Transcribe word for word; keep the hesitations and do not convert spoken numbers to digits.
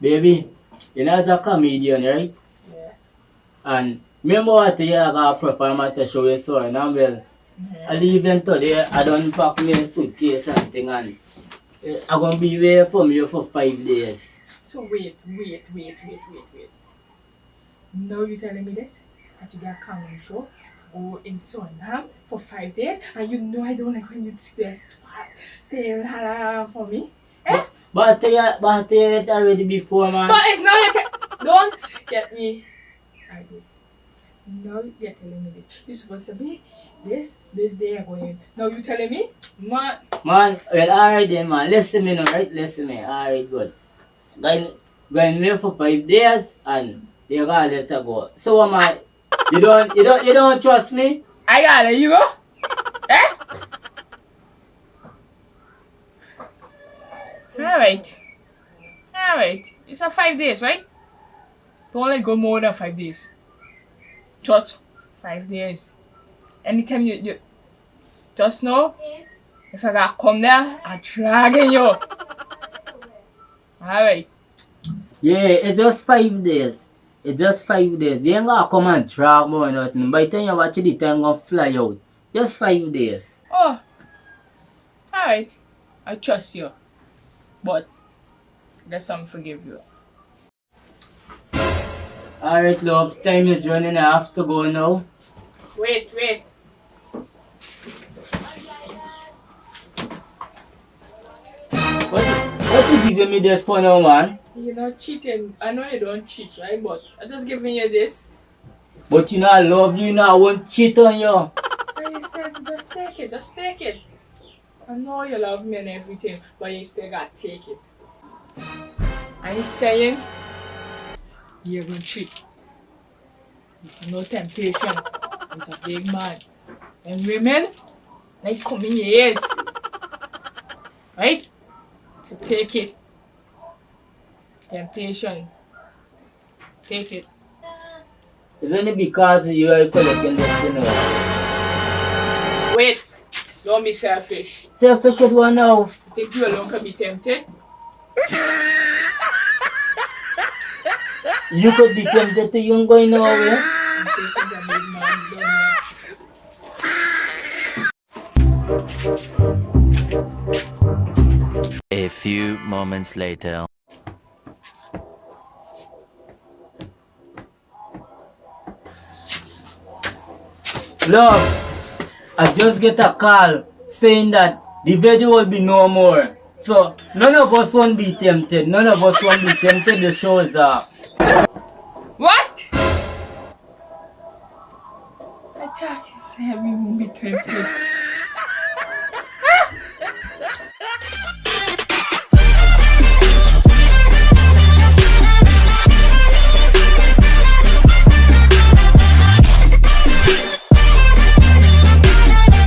Baby, you know as a comedian, right? Yeah. And remember what you got perform at the show you saw, and I'm well. Mm-hmm. And even today, I don't pack my suitcase and thing, and eh, I'm gonna be away from you for five days. So wait, wait, wait, wait, wait, wait. Now you telling me this? That you get a comedy show, go in Sundance for five days, and you know I don't like when you stay s-, stay la, la, la for me. Eh? But, but I tell you, but I tell you it already before, man. But it's now you te-, don't get me. I do. Now you're telling me this. You're supposed to be this, this day you're going. Now you telling me? Man. Man, well, alright then, man. Listen me now, right? Listen me. Alright, good. Going, going away for five days and you gotta let her go. So, man, you don't, you don't, you don't trust me? I gotta let you go? Eh? Alright. Alright. It's a five days, right? Don't let go more than five days. Just five days. Anytime you, you just know, if I gotta come there, I'm dragging you. Alright. Yeah, it's just five days. It's just five days. You ain't gotta come and drag me or nothing. By the time you watch it, the time gonna fly out. Just five days. Oh. Alright. I trust you. But, guess I'm forgive you. Alright, love. Time is running. I have to go now. Wait, wait. What, what you giving me this for now, man? You're not cheating. I know you don't cheat, right? But I'm just giving you this. But you know I love you, you know I won't cheat on you. And you said, just take it, just take it. I know you love me and everything, but you still gotta take it. I ain't saying you're gonna cheat. You know temptation is a big man. And women, they come in your ears. Right? So take it. Temptation. Take it. It's only because of you I collecting this, you know. Wait, don't be selfish. Selfish with what now? You think you alone can be tempted? You could be tempted to you going nowhere. Temptation's a big man, you don't know. A few moments later. Love, I just get a call saying that the video will be no more. So, none of us won't be tempted. None of us won't be tempted. The show is off. What? I thought you said we won't be tempted.